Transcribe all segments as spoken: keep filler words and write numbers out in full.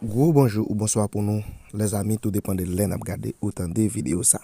Gwo bonjou ou bonswa pou nou, lèzami, tou depann de lè n ap gade ou tande videyo sa.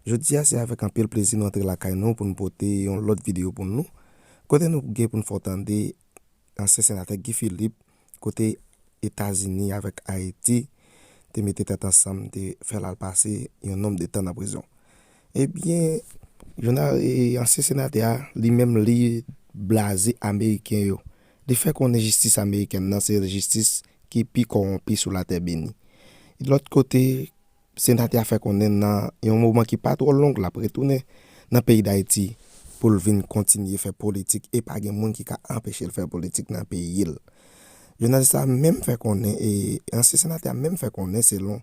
Jodi a, se avèk anpil plezi nou antre lakay nou pou n pote yon lòt videyo pou nou, kote nou gen pou n fè w tande ansyen senatè Guy Philippe, kote Etazini avèk Ayiti te mete tèt ansanm, te fè l al pase yon nonb de tan nan prizon. Ebyen, jounal, e, ansyen senatè a, li menm, li blaze Ameriken yo. Li fè konnen jistis amerikèn nan se jistis ki pi kòwonpi sou latè beni. Lòt kote, senatè a fè konnen nan yon moman ki pa twò long, l ap retounen nan peyi Dayiti pou l vin kontinye fè politik e pa gen moun ki ka anpeche l fè politik nan peyi l. Jounalis la menm fè konnen, e ansyen senatè a menm fè konnen, selon,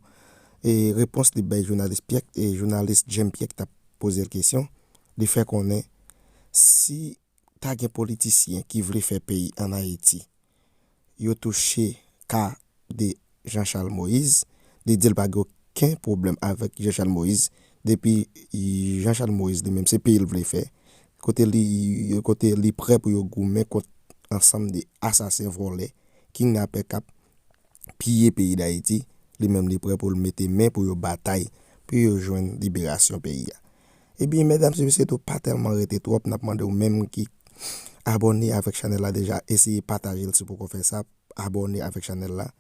e repons li bay jounalis Pierre, e jounalis James Pierre ki t ap poze l kesyon, li fè konnen si ta gen politisyen ki vle fè peyi ann Ayiti, yo touche ka de Jean Charles Moïse, li di l pa gen okenn pwoblèm avèk Jean Charles Moïse, depi Jean Charles Moïse li menm se peyi l vle fè, kote li, kote li prè pou yo goumen kont ansanm de asasen, vòlè, kidnapè k ap piye peyi Dayiti, li menm li prè pou l mete men pou yo batay, pou yo jwenn liberasyon peyi a. Ebyen, medam e mesye, tou pa tèlman rete twòp, n ap mande w menm ki abòne avèk chanèl la deja, eseye pataje l si w poko fè sa, abòne avèk chanèl la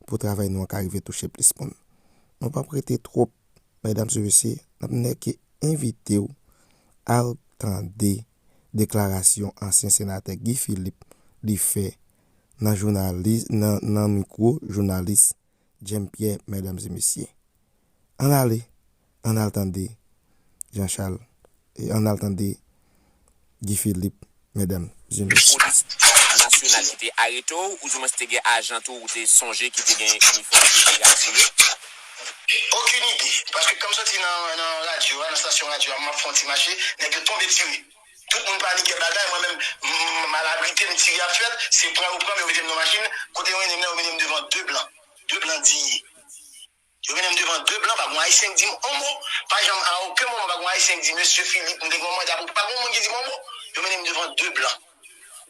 pou travay nou an ka rive touche plis moun. Nou p ap rete twòp, medam e mesye, n ap nèke envite w al tande deklarasyon ansyen senatè Guy Philippe li fè nan jounalis, nan, nan mikwo jounalis James Pierre, medam e mesye. Ann ale, ann al tande Jean Charles, e ann al tande Guy Philippe, medam e mesye. Polis nasyonal ki te arete w, oudimwens te gen ajan tou ou te sonje ki te gen inifòm ki te rasire? Okenn ide, paske kan m soti nan, nan radyo a, nan estasyon radyo a, m ap fè yon ti mache, nèg yo tonbe tire. Tout moun panike bagay, mwen menm, m, m al abrite m, tire ap fèt, se pran yo pran m, yo mete m nan machin, kote yo mennen m nan, yo mennen m devan de blan. De blan diye. Yo mennen m devan de blan, pa gen ayisyen k di m on mo, pa janm, a okenn moman, pa gen ayisyen k di, "Mesye Philippe, m te gen yon manda pou," pa gen moun ki di m on mo. Yo mennen m devan de blan,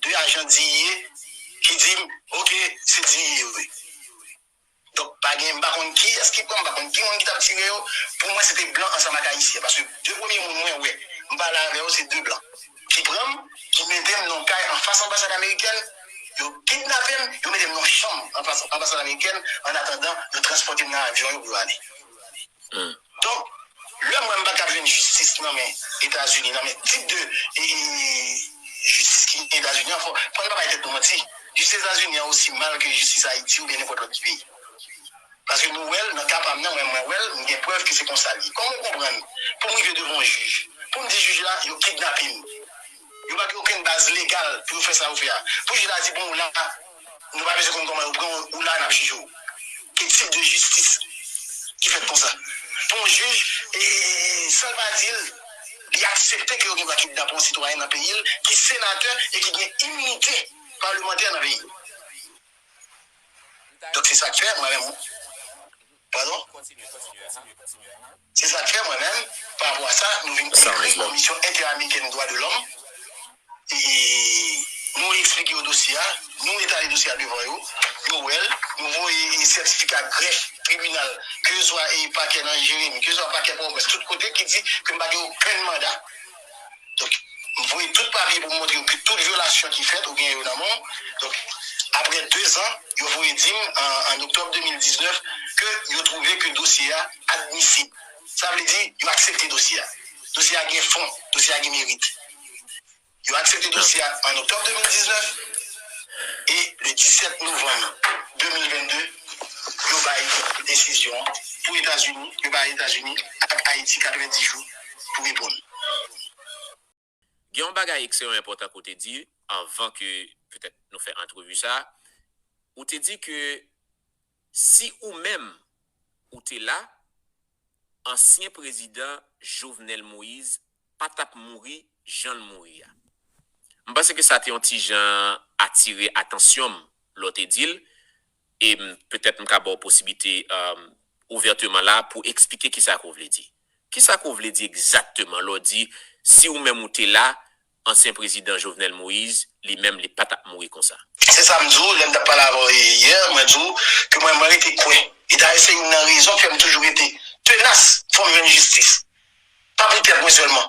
de ajan diye, ki di m, "Oke, se diye wi." Donk, pa gen, m pa konn kiyès ki pran, m pa konn ki moun ki t ap tire yo. Pou mwen, se te blan ansanm ak ayisyen, paske de premye moun mwen wè, m pale avè yo, se de blan ki pran m, ki mete m nan yon kay anfas anbasad amerikèn, yo kidnape m, yo mete m nan yon chanm anfas anbasad amerikèn, annatandan yo transpòte m nan avyon yo pou yo ale. Donk, lè m wè m pa t ap jwenn jistis nan men Etazini, nan men tip de, e, e, jistis ki gen Etazini an, fò, fò n pa bay tèt nou manti. Jistis Etazini an osi mal ke jistis Ayiti oubyen nenpòt lòt peyi. Paske nou wè l nan ka pa m nan, mwen, mwen wè l, m gen prèv ke se konsa l ye. Kòman w konprann pou m rive devan yon jij, pou m di jij la, yo kidnape m? Yo pa gen okenn baz legal pou yo fè sa yo fè a. Pou jij la di, "Bon, w la, nou pa bezwen konn kòman yo pran w, ou la, n ap jije w." Ki tip de jistis ki fèt konsa? Pou yon jij, e, e, e, san l pa di l, li aksepte ke yo gen dwa kidnape yon sitwayen nan peyi l, ki senatè e ki gen iminite palemantè nan peyi l. Donk, se sa k fè, mwen menm, padon? Se sa k fè, mwen menm, pa rapò a sa, nou vin ekri Komisyon Entèamerikèn Dwa de Lòm. E, nou eksplike yo dosye a, nou etale dosye a devan yo, yo wè l, nou voye, e, sètifika grèf tribinal, keseswa, e, pakè nan Jeremi, keseswa pakè Pòtoprens, tout kote ki di ke m pa gen okenn manda. Donk, m voye tout papye pou m montre yo ke tout vyolasyon ki fèt, ou gen yo nan men w. Donk, apre de zan, yo voye di m, an, an oktòb de mil diznèf, ke yo twouve ke dosye a admisib. Sa vle di, yo aksepte dosye a. Dosye a gen fon, dosye a gen merit. Yo aksepte dosye a an oktòb de mil diznèf, e le disèt novanm de mil vennde, yo bay desizyon an pou Etazini, yo bay Etazini ak Ayiti katrevenndis jou pou reponn. Gen yon bagay ekstreman enpòtan ke w te di anvan ke petèt nou fè antrevi sa. Ou te di ke si ou menm ou te la, ansyen prezidan Jovenel Moïse pa t ap mouri jan l mouri a. M panse ke sa te yon ti jan atire atansyon m lè w te di l, e m, petèt m ka ba w posiblite, um, ouvèteman la pou eksplike kisa ke w vle di. Kisa ke w vle di egzakteman lè w di, si ou menm ou te la, ansyen prezidan Jovenel Moïse, li menm, li pa t ap mouri konsa? Se sa m di w, lè m t ap pale avè w yè, mwen di w ke mwen, mwen rete kwè. E dayè, se youn nan rezon k fè m toujou rete tenas, fò m jwenn jistis. Pa pou tèt mwen sèlman.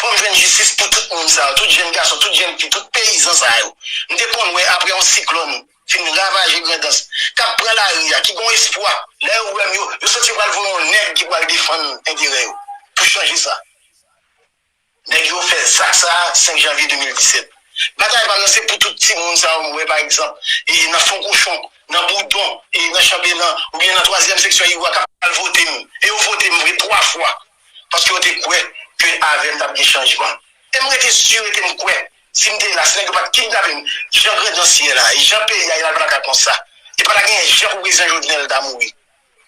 Fò m jwenn jistis pou tout moun sa yo, tout jèn gason, tout jèn fi, tout peyizan sa yo. M te konn wè apre yon siklòn fin ravaje Grandans, k ap pran lari a, ki gon espwa. Lè yo wè m, yo, yo santi yo pral voye yon nèg ki pral defann enterè yo pou chanje sa. Nèg yo fè zak sa a senk janvye de mil disèt. Batay pa m nan se pou tout timoun sa yo m wè, pa egzanp, e nan Fon Kochon, nan Boudon, e nan Chanbelan, oubyen nan twazyèm seksyon Iwa k ap al vote m. E yo vote m vre twa fwa. Paske yo te kwè ke avè m t ap gen chanjman. E m rete si, rete m kwè. Si m te la, si nèg yo pa t kidnape m, jan Grandans ye la, e jan peyi a ye la, l pa ta ka konsa. E pa ta genyen jan pou prezidan Jovenel ta mouri.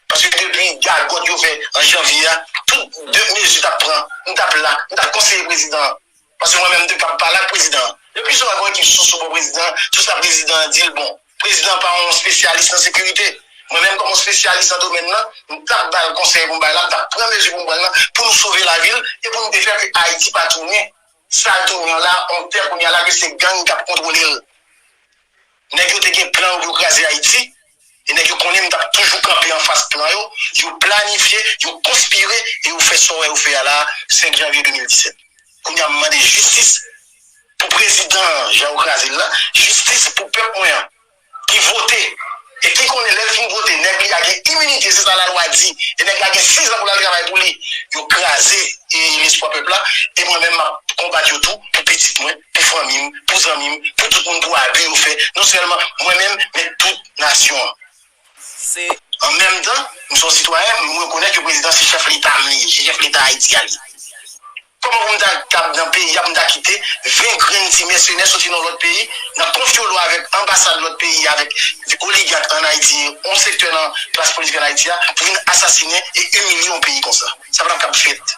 Paske depi gagòt yo fè an janvye a, tout de mezi t ap pran, m t ap la, m t ap konseye prezidan an. Paske mwen menm m te kab pale ak prezidan an. Depi sou yon ekip sou sou bò prezidan an, sou sa prezidan an di l bon. Prezidan an pa yon espesyalis nan sekirite. Mwen menm kòm yon espesyalis nan domèn nan, m t ap ba l konsèy pou m bay la, m t ap pran mezi pou m pran l nan, pou nou sove lavil e pou nou te fè ke Ayiti pa tounen sa l tounen an la, yon tè kounye a la ke se gang k ap kontwole l. Nèg yo te gen plan yo pou yo kraze Ayiti, e nèg yo konnen m t ap toujou kanpe anfas plan yo, yo planifye, yo konspire, e yo fè sa w wè yo fè a la, senk janvye de mil disèt. Kounye a m mande jistis pou prezidan an, jan yo kraze l la, jistis pou pèp mwen an, ki vote, e ki konnen lè l fin vote, nèg li a gen iminite, se sa lalwa di, e nèg la gen sizan pou l al travay pou li, yo kraze e lespwa pèp la, e mwen menm m ap konbat yo tou pou pitit mwen, pou fanmi m, pou zanmi m, pou tout moun, pou abi yo fè, non sèlman mwen menm, men tout nasyon an. Se an menm tan, m se yon sitwayen, m rekonèt ke prezidan se chèf leta m li ye, se chèf leta Ayiti a li ye. Kòman pou m ta kab nan peyi a, pou m ta kite ven grenn ti mèsenè soti nan lòt peyi, nan konfyolo avèk anbasad lòt peyi, avèk oligak ann Ayiti, yon sektè nan klas politik ann Ayiti a, pou vin asasinen e imilye yon peyi konsa? Sa pa t ap kab fèt.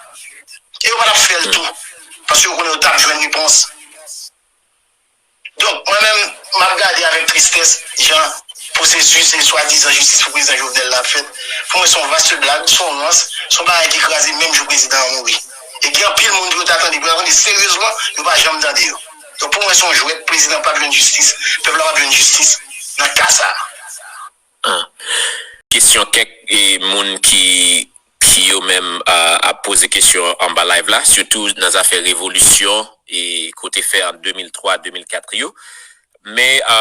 E yo pa t ap fè l tou, paske yo konnen yo t ap jwenn repons. Donk, mwen menm, m ap gade avèk tristès jan pwosesis e swadizan jistis pou prezidan Jovenel la ap fèt. Pou mwen, se yon vaste blag, se yon rans, se yon bagay ki kraze menm jou prezidan an mouri. E gen anpil moun pou yo ta tande, pou yo ta tande seryezman, yo pa janm tande yo. Donk, pou mwen, se yon jwèt, prezidan p ap jwenn jistis, pèp la p ap jwenn jistis nan ka sa a. Kesyon kèk e, moun ki ki yo menm a, ap poze kesyon anba live la, sitou nan zafè revolisyon e kote fè an de mil twa, de mil kat yo. Men a,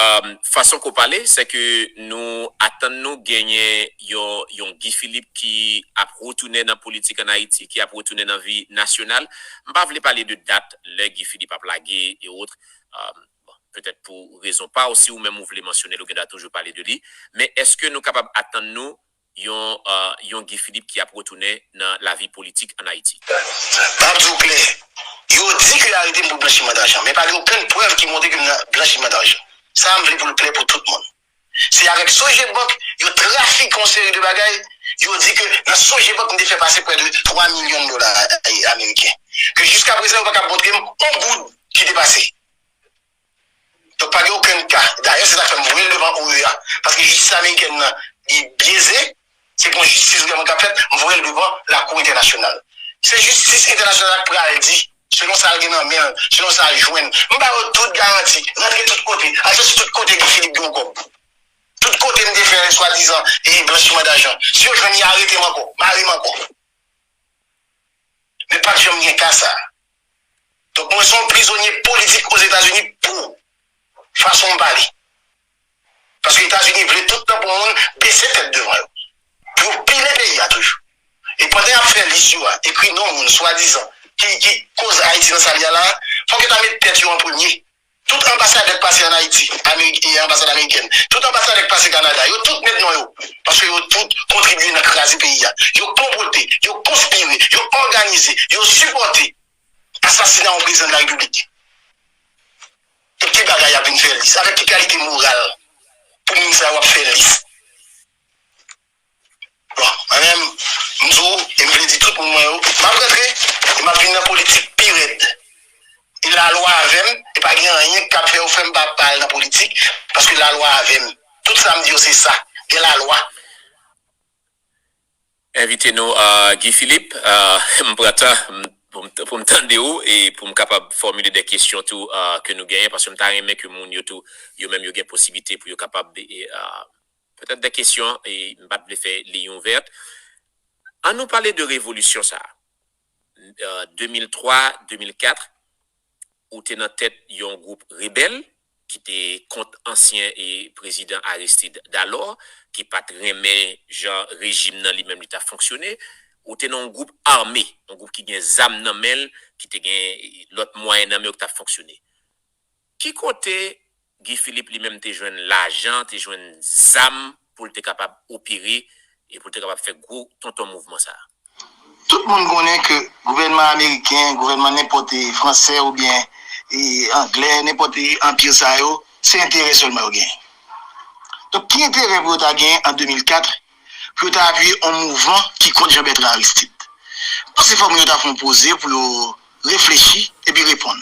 fason ke w pale, se ke nou atann nou genyen yon, yon Guy Philippe ki ap retounen nan politik ann Ayiti, ki ap retounen nan vi nasyonal. M pa vle pale de dat lè Guy Philippe ap lage e otre. A, bon, petèt pou rezon pa w, si ou menm ou vle mansyone l, ou gen dwa toujou pale de li. Men èske nou kapab atann nou yon, a, yon Guy Philippe ki ap retounen nan lavi politik ann Ayiti? M ap di w klè, yo di ke yo arete m pou blanchiman dajan, men pa gen okenn prèv ki montre ke m nan blanchiman dajan. Sa a m vle pou l klè pou tout moun. Se avèk Sogebank yo trafike yon seri de bagay, yo di ke nan Sogebank m te fè pase prè de twa milyon dola ameriken. Ke jiskaprezan yo pa kab montre m yon goud ki te pase. Donk pa gen okenn ka. Dayè se sa k fè m voye l devan O E A. Paske jistis amerikèn nan li byeze, se pa yon jistis vrèman k ap fèt, m voye l devan lakou entènasyonal. Se jistis entènasyonal la k pral di, selon sa l gen nan men l, selon sa l jwenn. M ba yo tout garanti, rantre tout kote, al chèche tout kote Guy Philippe gen yon kòb. Tout kote m te fè swadizan e blanchiman dajan. Si yo jwenn li, arete m ankò, mare m ankò. Men pa t janm gen ka sa. Donk mwen se yon prizonye politik Ozetazini pou fason m pale. Paske Etazini vle tout tan pou moun bese tèt devan yo. Pou yo pile peyi a toujou. E pandan y ap fè lis yo a, ekri non moun swadizan ki, ki koz Ayiti nan sa l ye a la a, fòk yo ta met tèt yo an premye. Tout anbasadè k pase ann Ayiti, Amerik, e anbasad amerikèn, tout anbasadè k pase Kanada, yo tout met non yo. Paske yo tout kontribye nan kraze peyi a. Yo konplote, yo konspire, yo òganize, yo sipòte asasina yon prezidan de la repiblik. Pou ki bagay y ap vin fè lis? Avèk ki kalite moral pou moun sa yo ap fè lis? Bon, mwen menm, m di w, e m vle di tout moun mwen yo, m ap rantre, e m ap vin nan politik pi rèd. E lalwa avè m, e pa gen anyen k ap fè yo fè m pa, pa al nan politik, paske lalwa avè m. Tout sa m di yo se sa, gen lalwa. Envite nou, a, Guy Philippe, a, m pran tan, m pou m, pou m tande w e pou m kapab fòmile de kesyon tou uh, ke nou genyen, paske m ta renmen ke moun yo tou, yo menm yo gen posiblite pou yo kapab, uh, petèt de kesyon, e m pa t vle fè liy ouvèt. An nou pale de revolisyon sa a. Uh, de mil twa, de mil kat, ou te nan tèt yon gwoup rebèl ki te kont ansyen e prezidan Aristide dalò, ki pa t renmen jan rejim nan li menm li t ap fonksyone. Ou te nan yon gwoup ame, yon gwoup ki gen zam nan men l, ki te gen lòt mwayen nan men yo ki t ap fonksyone. Ki kote Guy Philippe li menm te jwenn lajan, te jwenn zam pou l te kapab opere e pou l te kapab fè gwo tonton mouvman sa a? Tout moun konnen ke gouvènman ameriken, gouvènman nenpòt franse oubyen angle, nenpòt anpi sa yo, se enterè sèlman yo genyen. Donk, ki enterè pou yo ta genyen an de mil kat pou yo ta apiye yon mouvman ki kont Jean Bertrand Aristide? Bon, se fòk moun yo ta fè yon poze pou yo reflechi epi reponn.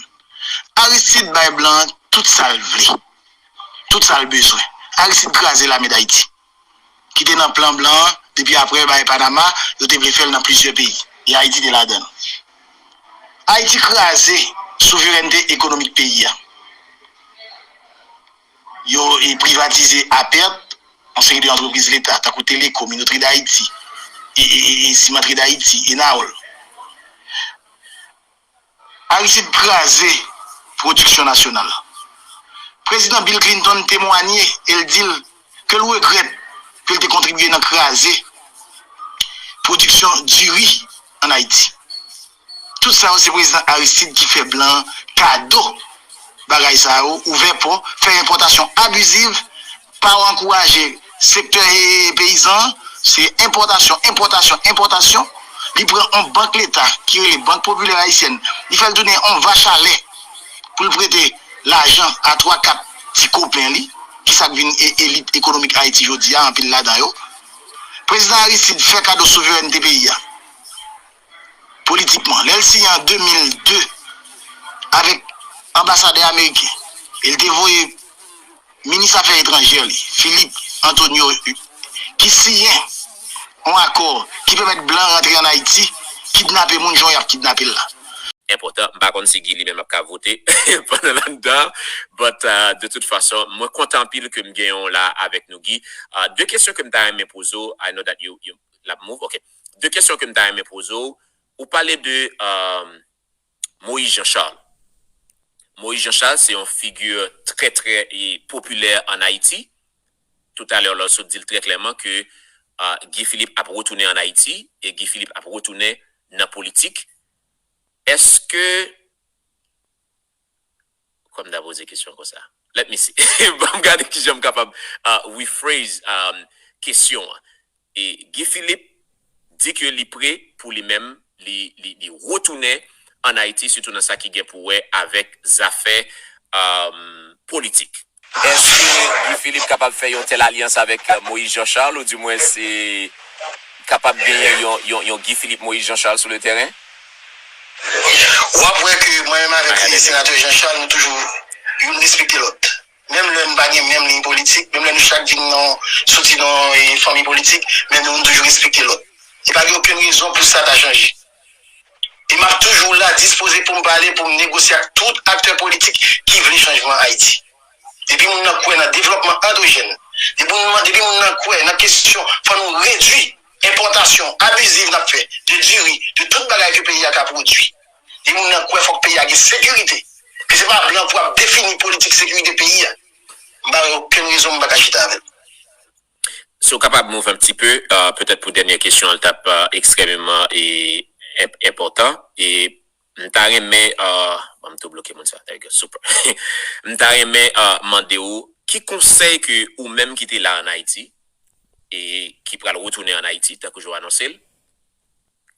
Aristide bay blan tout sa l vle, tout sa l bezwen. Aristide kraze lame Dayiti. Ki te nan plan blan an depi apre bagay Panama, yo te vle fè l nan plizyè peyi, e Ayiti te ladan l. Ayiti kraze souverènte ekonomik peyi a. Yo e privatize a pèt yon seri de antrepriz leta, tankou Telecom, Minoterie d'Haïti, e, e, e, e Cimenterie d'Haïti, Enaol. Aristide kraze pwodiksyon nasyonal. Prezidan Bill Clinton temwanye e l di l ke l regrèt ke l te kontribye nan kraze pwodiksyon diri ann Ayiti. Tout sa yo se prezidan Aristide ki fè blan kado bagay sa yo, ouvè pò, fè enpòtasyon abiziv, pa ankouraje sektè peyizan an, se enpòtasyon, enpòtasyon, enpòtasyon. Li pran yon bank leta ki rele Bank Popilè Ayisyèn, li fè l tounen yon vach a lè pou l prete lajan a twa kat ti kopen li, ki sa k vin elit ekonomik Ayiti jodi a, anpil ladan yo. Prezidan Aristide fè kado souverènte peyi a politikman lè l siyen an de mil de avèk anbasadè ameriken e l te voye minis afè etranjè li, Philippe Antonio, ki siyen yon akò ki pèmèt blan rantre ann Ayiti, kidnape moun jan y ap kidnape l la. Enpòtan, m pa konn si Guy li menm ap ka vote pandan l anndan, but uh, de tout fason, mwen kontan anpil ke m genyen w la avèk nou, Guy. Uh, de kesyon ke m ta renmen poze w, I know that you, you, l ap move, ok. De kesyon ke m ta renmen poze w, ou pale de uh, Moïse Jean Charles. Moïse Jean Charles se yon figi trè trè popilè ann Ayiti. Toutalè w la w sot di l trè klèman ke uh, Guy Philippe ap retounen ann Ayiti e Guy Philippe ap retounen nan politik. Èske, kòm ta poze kesyon konsa, let me see, ban m gade kijan m kapab uh, rephrase um, kesyon an. E Guy Philippe di ke li pre pou li menm li, li, li retounen ann Ayiti, sitou nan sa ki gen pou wè avèk zafè um, politik. Èske Guy Philippe kapab fè yon tèl alyans avèk Moïse Jean Charles, oudimwens kapab genyen yon, yon, yon Guy Philippe Moïse Jean Charles sou le teren? W ap wè ke mwen menm avèk senatè Jean Charles, nou toujou youn respekte lòt. Menm lè n pa gen menm liy politik, menm lè nou chak di n nan soti nan yon fanmi politik, men nou, nou toujou respekte lòt. E pa gen okenn rezon pou sa ta chanje. E m ap toujou la, dispoze pou m pale, pou m negosye ak tout aktè politik ki vle chanjman Ayiti. Depi moun nan kwè nan devlòpman andwojèn, depi moun, depi moun nan kwè nan kesyon fò nou redui enpòtasyon abiziv n ap fè de diri, de tout bagay ke peyi a ka pwodui, depi moun nan kwè fòk peyi a gen sekirite, ke se pa blan pou ap defini politik sekirite peyi a, m pa wè okenn rezon m pa ka chita avè l. Si w kapab move un petit peu, uh, petèt pou dènyè kesyon an, l t ap uh, ekstrèmeman e, enpòtan. E m ta renmen, uh, bon, m tou bloke moun sa, there you go, super. M ta renmen uh, mande w, ki konsèy ke ou menm ki te la ann Ayiti, e ki pral retounen ann Ayiti, tankou jan w anonse l,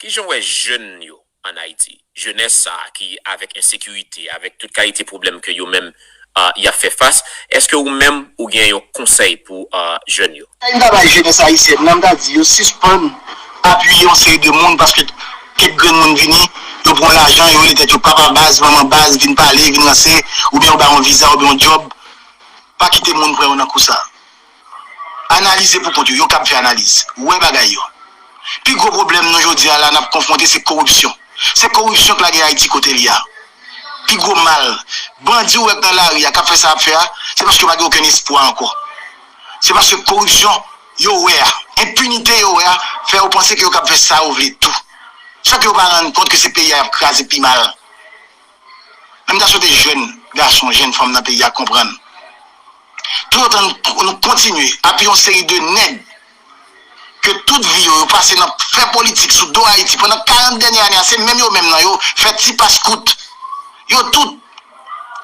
kijan w wè jèn yo ann Ayiti, jenès sa a ki avèk ensekirite, avèk tout kalite pwoblèm ke yo menm uh, y ap fè fas, èske ou menm ou gen yon konsèy pou uh, jèn yo? Konsèy m ta bay jenès ayisyèn nan, m ta di yo sispann apiye yon seri de moun paske kèk grenn moun vini, yo pran lajan, yo rele tèt yo papa baz, manman baz, vin pale, vin ranse, oubyen yo ba yon viza, oubyen yon djòb. Pa kite moun pran yo nan kou sa. Analize pou kont yo, yo kab fè analiz, wè bagay yo. Pi gwo pwoblèm nou jodi a la n ap konfwonte se koripsyon. Se koripsyon k lage Ayiti kote li a. Pi gwo mal, bandi ou wè k nan lari a k ap fè sa y ap fè a, se paske yo pa gen okenn espwa ankò. Se paske koripsyon yo wè a, enpinite yo wè a, fè yo panse ke yo kab fè sa yo vle tou. San ke yo pa rann kont ke se peyi a y ap kraze pi mal. Men m ta swete jèn gason, jèn fanm nan peyi a konprann. Toutotan nou, nou kontinye apiye yon seri de nèg ke tout vi yo, yo pase nan fè politik sou do Ayiti pandan karant dènye ane a, se menm yo menm nan yo fè ti pas kout. Yo tout,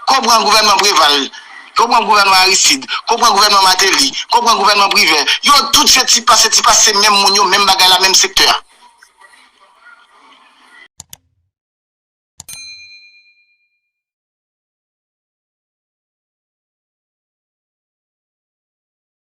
konprann gouvènman Preval, konprann gouvènman Aristide, konprann gouvènman Martelly, konprann gouvènman Privert, yo tout se ti pas, se ti pas, se menm moun yo, menm bagay la, menm sektè a.